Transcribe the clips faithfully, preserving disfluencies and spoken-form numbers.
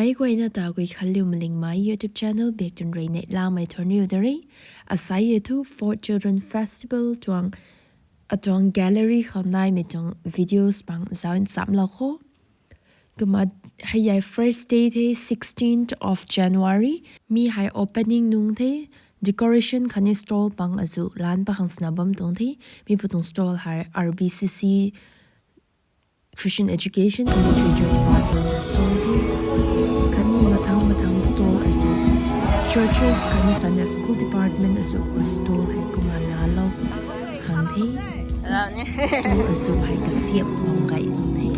Meic guayna ta Guikhanliu Malingmei YouTube channel biak tun rui neihlamei thuanriu da re. Asai e thu Fourth Children Festival tuang, atuang gallery khou naimei tuang videos pang zauc nchamlou kho. Kumna hei hei first day the, sixteenth of January. Mi hei opening nung the, decoration khatni stall pang azu lan pa khang swna bam tuang the. Mi pu tuang stall hei R B C C, Christian Education and Literature Department tuang stall the. Khatni mathang mathang stall azu churches khatni Sunday School Department azu khou stall hei kumna laalou khang the. Stall azu hei kasiam bam gay tuang the.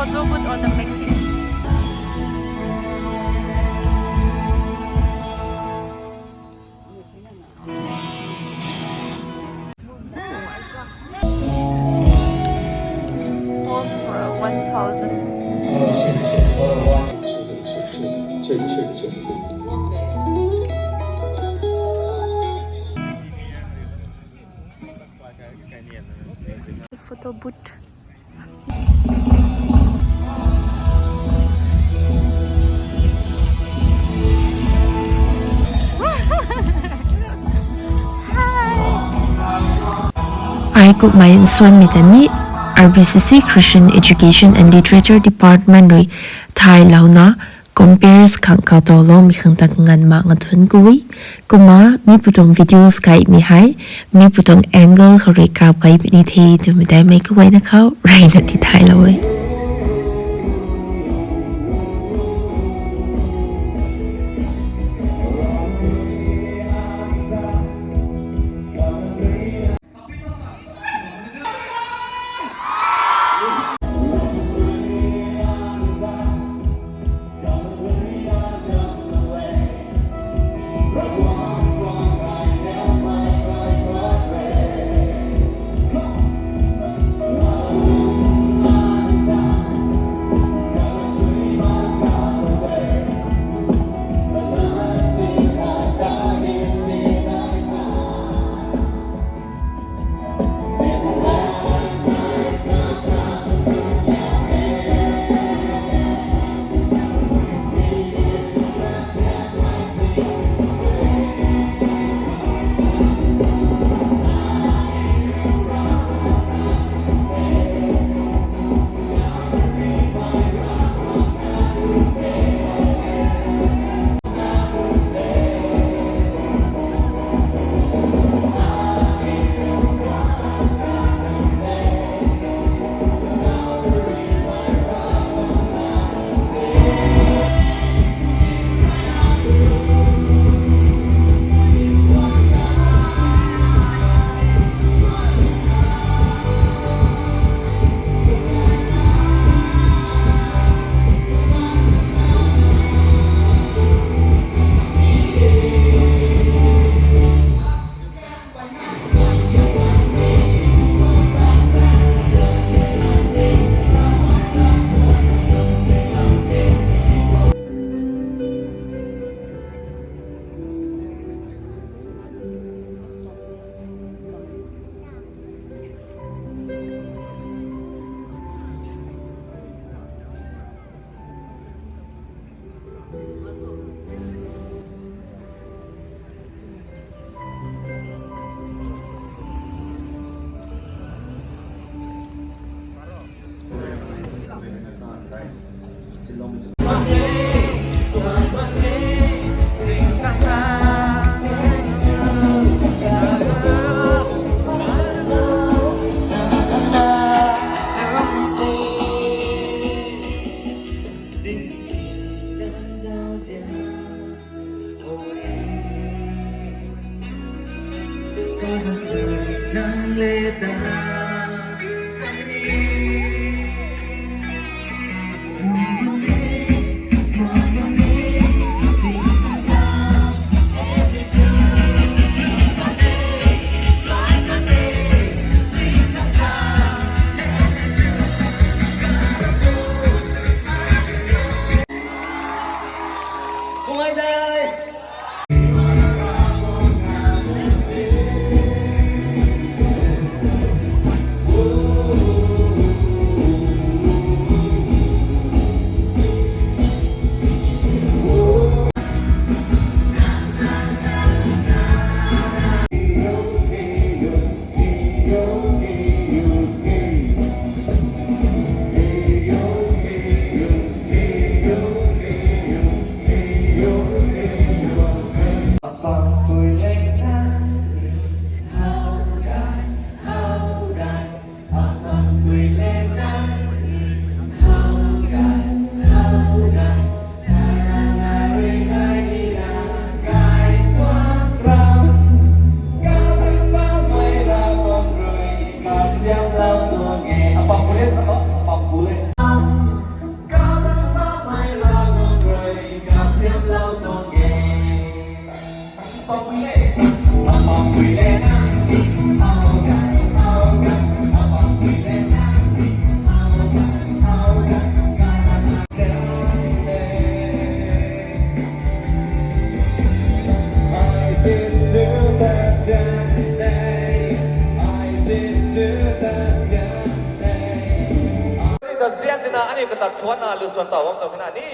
Photo booth on the making. All for one thousand. Photo booth. Ai kumhmei nsuanmei ta ni R B C C Christian Education and Literature Department rui thaylouna compares khang katow loumei khang ta nganv mak nga thuanc ku e. Kumna mi pu tuang videos kaimei hei mi pu tuang angle khou rui kap kai puni the twmei tei meic kaguayna khou reyna tithaylou e. Aniu ta zian tina aniu kata thuanna lusuan ta bam ta kina ni.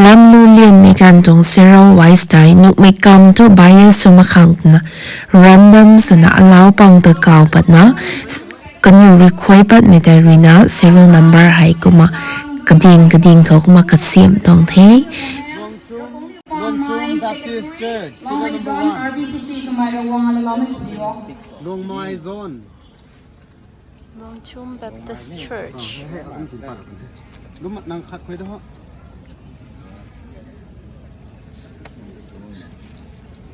Lamlu lianmei ganv tuang Zero Waste tei nuhmei kam thu bias sw mak khang twna random swna alauc pang ta kaw patna, kaniw rui khuay patmei tei ruina serial number hei kumna kading kading khou kumna kasiam tuang the. Longchum, Longchum Baptist Church, serial number one. Longmai Zone. Longchum Baptist Church. Lum nang khat khuay da ho.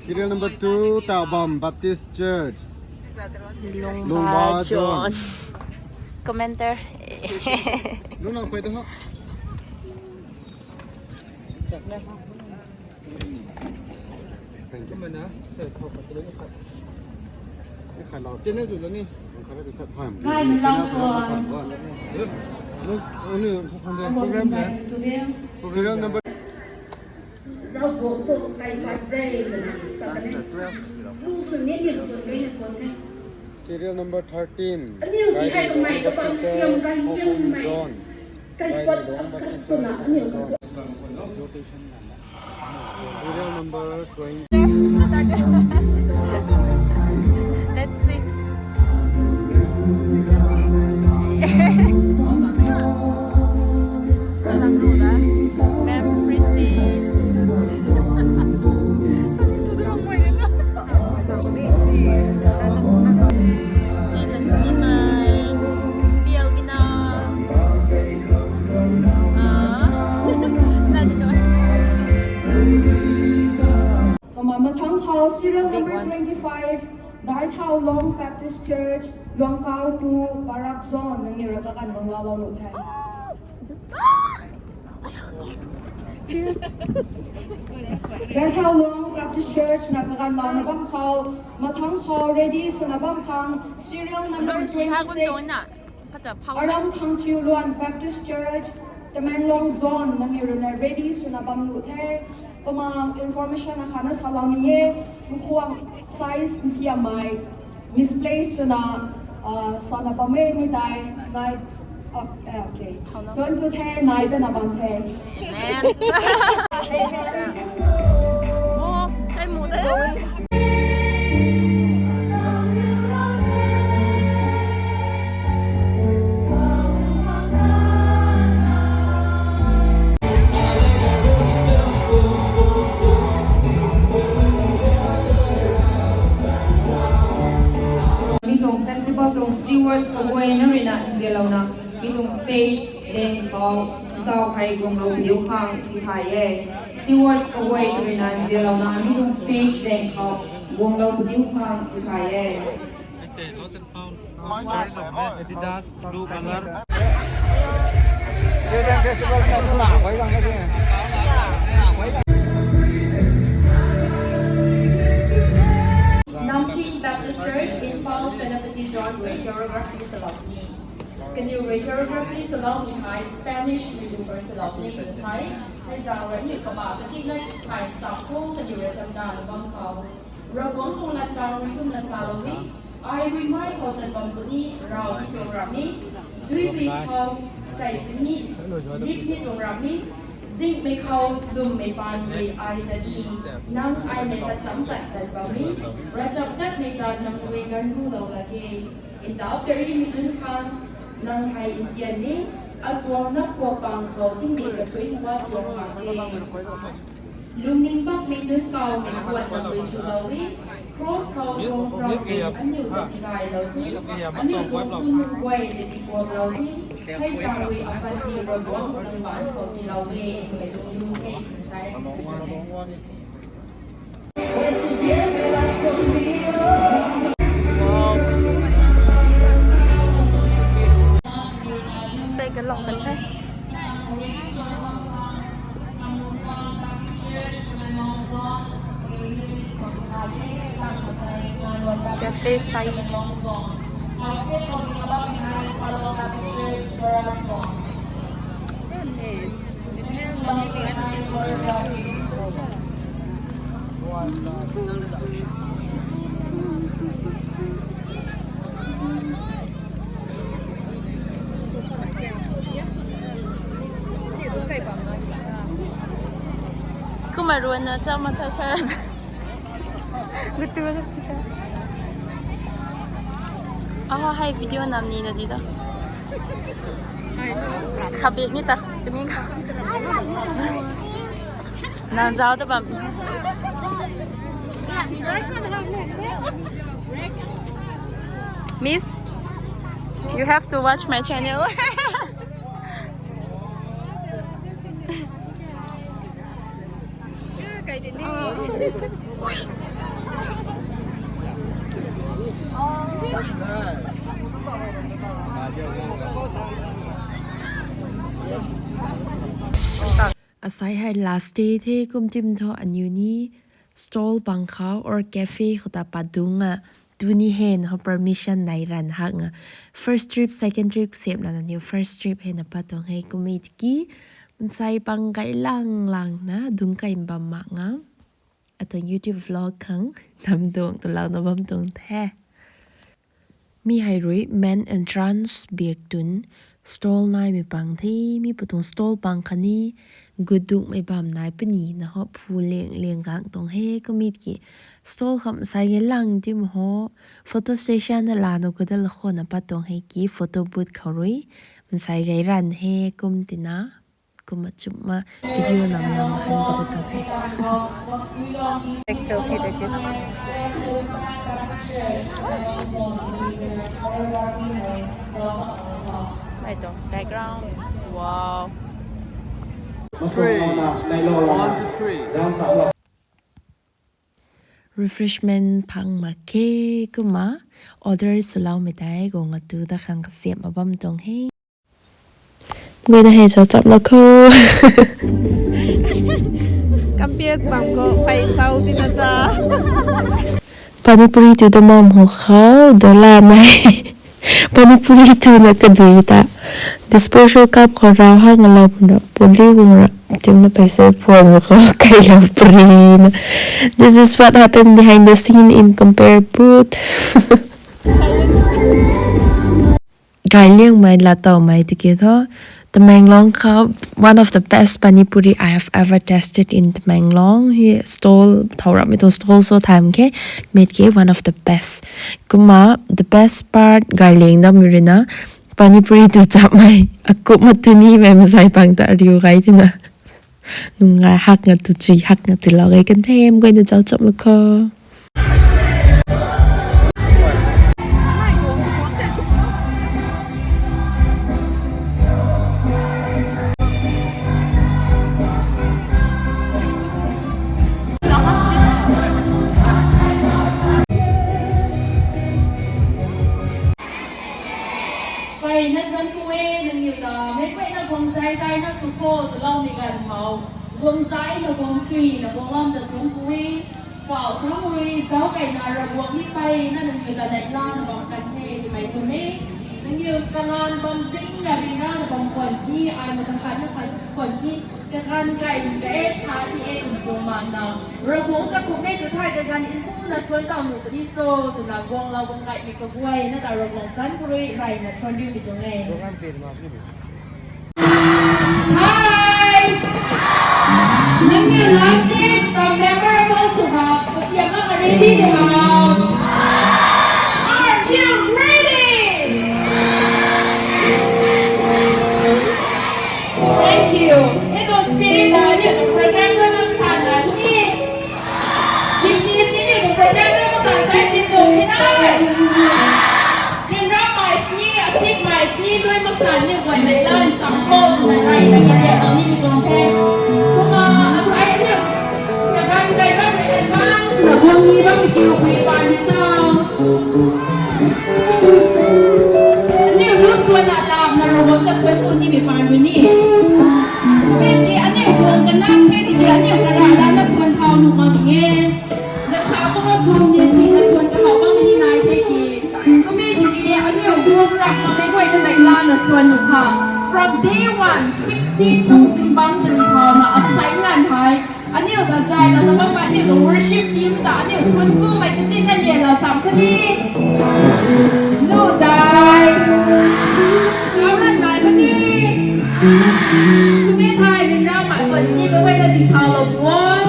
Serial number two, Taobam Baptist Church. Lungba John. Commenter. Lum nang khuay da ho. Thank you. Channel sw lani. Program de. Serial number. Serial number thirteen. Kaililong Baptist Church, Pokong Zone. Kaililong Baptist Church, Pokong Zone. Serial number twenty. Let's see. Ma'am Prissy. Kumna mathang khou serial number twenty-five, Daithaulong Baptist Church, Luangkau two, Barak Zone, nangniw rui kaganv bang laalou nuh the. Cheers. Daithaulong Baptist Church na kaganv launa bam khou, mathang khou ready swna bam khang, serial number twenty-six, Aram Phangchiuluan Baptist Church, Tamenglong Zone, nangniw rui na ready swna bam nuh the. Kumna information akhatna salou ni e, mkhuang size nthiammei, misplace swna, ah, sana bam e mi tei, nai, ah, eh, okay. Thank you the, nai tana bam the. Amen. Oh, ai mu de. Mi tuang festival tuang stewards kaguayna ruina nzianlouna mi tuang stage deng khou tau hei guanglou diu khang tithay e. Stewards kaguay twna zialouna mi tuang stage deng khou guanglou puni khang kai e. It's a lost and found. Choice of Adidas, blue color. Children Festival na tu na koi gang na si. Namching Baptist Church, Imphal, Senapati John rui choreography salou ni. Kaniw rui choreography salou ni hei Spanish ni tu rui salou ni kaniw sai. Hei zang rui ni kaba katina kai sa khou kaniw rui chamdan bam khou. Ravguangc tuang lat kang rui kumna salou ni. Ai rui mai khou tat bam puni rau ti tuang rap ni. Duibui khou kai puni lip ni tuang rap ni. Zingmei khou lwmmei paan rui ai tat ni. Nang ai nei kacham tat tat bam ni. Rachap tatmei ta nang rui ganv lu lou lak ge. Ndauh tari mi nunc khang, nang hei ntian ni, atuang na khua pang khou tingmei kathui wa tuang mak e. Lungning bakmei nunc kaw mei kuan nang rui chulou e, cross khou tuang zau aniu ta tigaylou the, aniu tuang sum nunc guay ta tikuaklou the, hei zang rui apanty Ravguangc nang baan khou tiilou e, twmei tuang lu e, twna sa e. Spec ka lok kan the. Cafe side. Kumna ruanna cha matha sara. Gutu gutu. Ah, hei video nam ni na di da. Khabit ni ta, kami kha. Nang zau ta bam. Miss, you have to watch my channel. Asai hei last day the, kum tim thu aniu ni stall bang khou or cafe khou ta pat dungc a, tuni hei na ho permission nai ran hak nga. First trip, second trip sep lana niw first trip hei na pat tuang hei kum e tiki. Mansei pang kai lang lang na dungc kai bam mak nga. Atuang YouTube vlog khang nam dungc tu lau na bam tuang the. Mi hei rui main entrance biak tun stall naimei pang the, mi pu tuang stall pang khatni gut dungmei bam nai puni na ho phu liang liang gang tuang he kum e tiki. Stall khou mansei gay lang tim ho photo session na lana kudala khou na pat tuang he ki photo booth khou rui mansei gay ran he kum tina. Kumna chumna video nam nam han kata tuang the. Take selfie like this. Mei tuang background. Wow. Three. One, two, three. Refreshment phang mak khe kumna order swloumei tei guang atu da khang kasiamh ma bam tuang he. Guayna hei zauc chap lou kho. Compare bam khou pei sau tina ta. Pani puri tu da mam ho khou da la nai. Pani puri tu na kadui ta. Disposal cup khou rau ha ngalou pun ra. Puli gung ra. Tim na pei sau phone khou kai lou puri na. This is what happened behind the scene in Compare booth. Gay liangmei lat towmei tiki thu, Tamenglong khou, one of the best pani puri I have ever tasted in Tamenglong. Hi stall, thau ramhmei tuang stall so tham khe, met khe one of the best. Kumna, the best part, gay liang dammei rui na, pani puri tu chapmei, akumna tunimei mansei pang ta ariu gay tina. Nungai hak nga tu chui, hak nga tu lou gay kan the, guayna zauc chap lou kho. Guang zai na guang sui na guang lam ta thun pui. Kau thang rui zau kai na Ravguangc ni pey na nangniw ta neihla na bam kan the twmei tuang e. Nangniw kalan bam zing na ri na na bam khwan si, ai na kakhat na khat khwan si. Kakan kai ka e, tha ni e, kum tuang man na. Ravguangc ta kum e, tu thai kakan in kum na thuan tau nu puni so, twna guang la guang kai ni kaguay na ta Ravguangc san purui rai na thuan riu mi tuang e. Hi! Nangniw last day ta memorable sw ha, pasiam na ka ready de ha. Are you ready? Thank you. Hei tuang spirit na, aniu tuang program na masan na ni. Gymnast ni aniu tuang program na masan sai gym tuang khe na. Rinra mai si, asik mai si, dui masan ni guay nei lan sam po na rai na kariak na ni mi tuang the. Kumna asai aniu kaganv kai bam rui advance na guang ni bam mi kiu pui pan ni sa. Aniu lu swan na lam na Ravguangc ta thuan ku ni mi pan rui ni. Kummei ti aniu guang kanam the tiki aniu kara la na swan thau nu mak ding e. Na sa kumna swan ni si na swan kahau bam ni nai the ki. Kummei tiki aniu guang rak mak mei guay na neihla na swan nu kha. From day one, sixteen nung zingbangc tari thau na asai nganv hei. Aniu ta zay la na bam aniu ta worship team ta aniu thuan kumei katin na lian la cham kha ni. Nu dai. Kau ran mai kha ni. Kummei thai rinra mai khwan si kaguay na ding thau lou guang.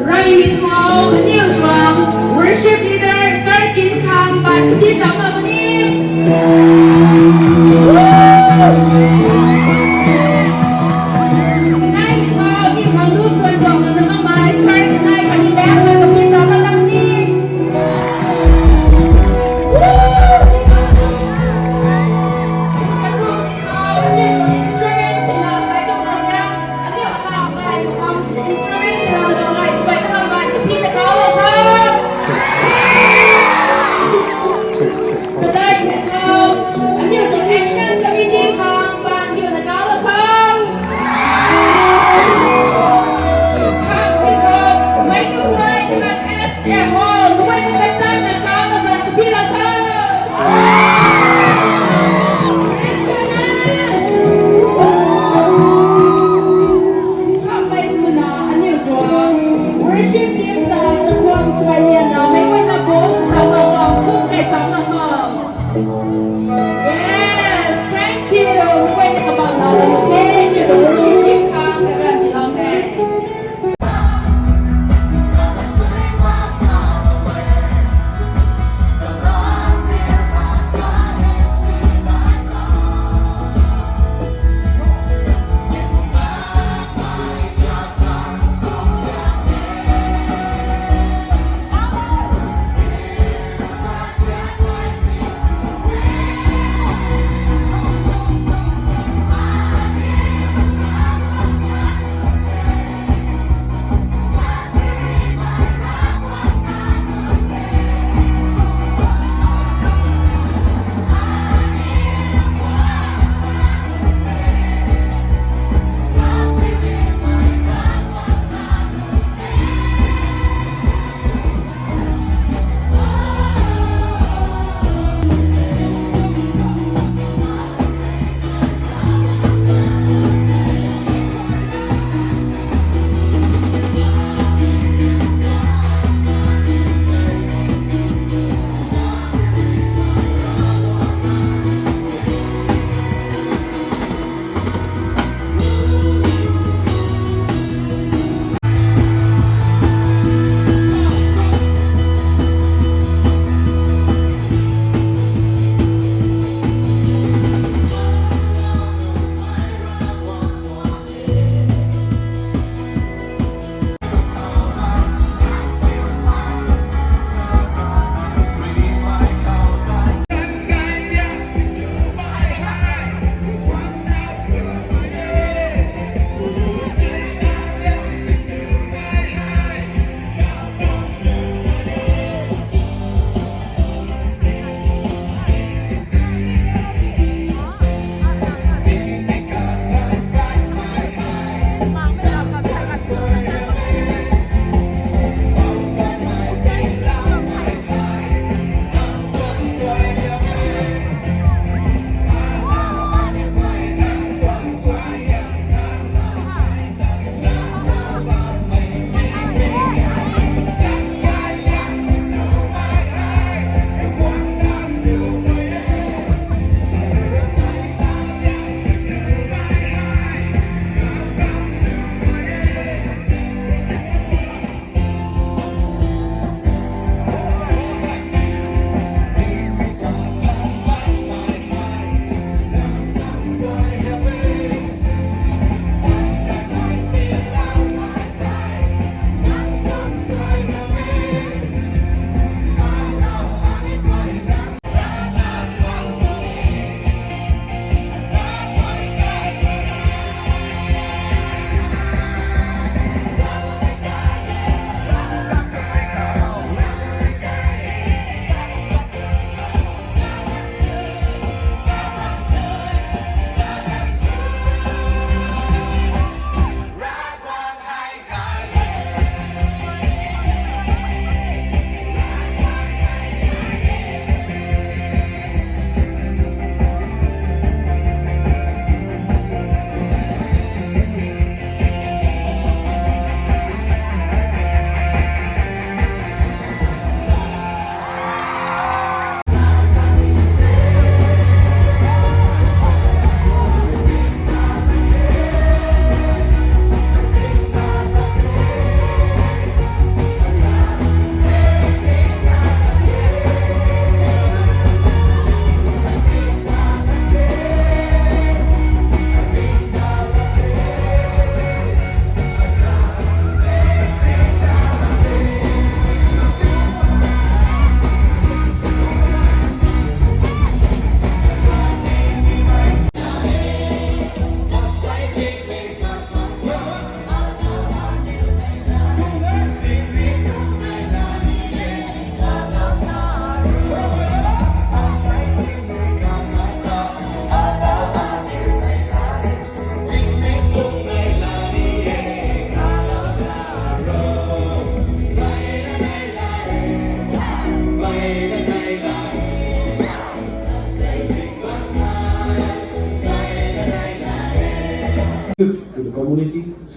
Rai mi khou aniu tuang worship leader Sir Kin Khang bai kudi cham mak ni. Nai mi khou ni khang lu suan tuang na na mai Sir Kin nai kani bang na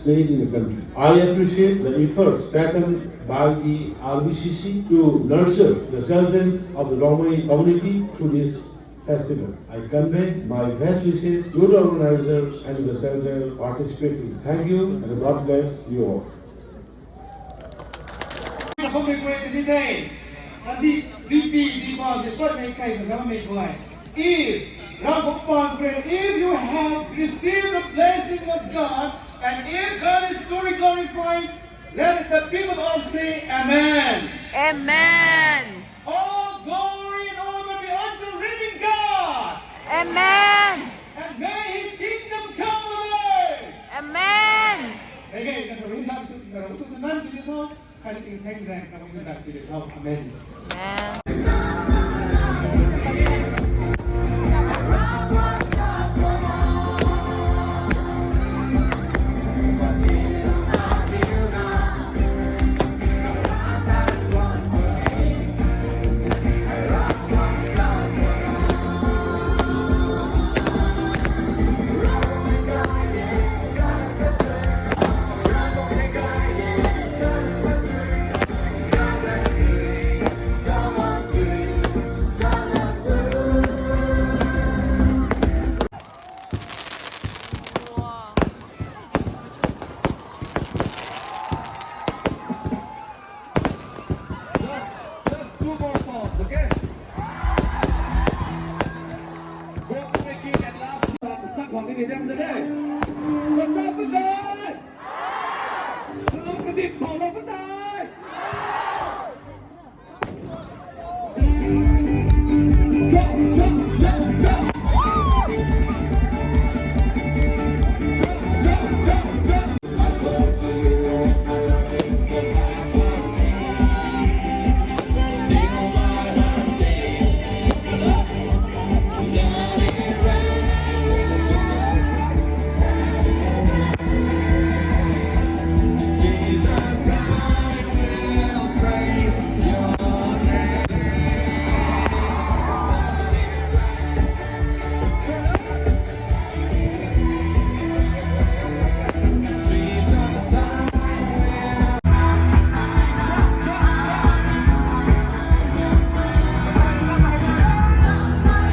State in the country. I appreciate the efforts taken by the R B C C to nurture the children of the Rongmei community through this festival. I convey my best wishes to the organizers and the children participating. Thank you and God bless you all. Kakhou mei guay tini tei, kadi, dipi, dipa, dipat mei kai kazang mei guay. If, Ravguangc paan kren, if you have received the blessing of God, and if God is truly glorified, let the people all say, Amen. Amen. All glory and honor be unto living God. Amen. And may his kingdom come on earth. Amen. Again, na rin dam su, na rin su, sa nan su di tho. Kani ting seng seng, na rin dam su di tho. Amen. Amen. Just, just two more songs, okay? Go to the king at last. Sak hwang ni ni dem de de. What's up, guys? Hello, kadip, hello, kadip.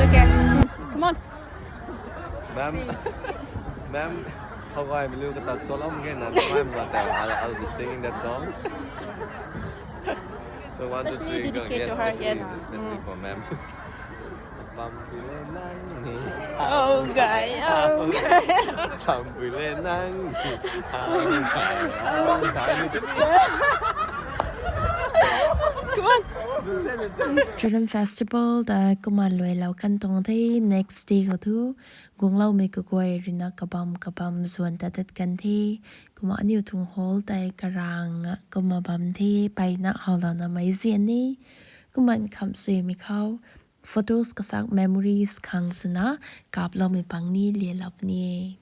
Okay. Come on. Ma'am, ma'am, how I will look at that solo again and I'm gonna tell, I'll, I'll be singing that song. So one, two, three, go. Especially dedicated to her, yes. Especially, especially for ma'am. Bam pui le nang ni. Oh, guy, oh, guy. Bam pui le nang ni. Come on. Children Festival ta kumna luailou kan tuang the, next day khou thu guangloumei kaguay ruina kabam kabam zuan ta tat kan the. Kumna aniu tuang hall tei karang kumna bam the, mpeyna howlouna mei zian ni. Kumna nkhamh suimei khou photos kasak memories khang swna kaploumei pang ni lialou puni e.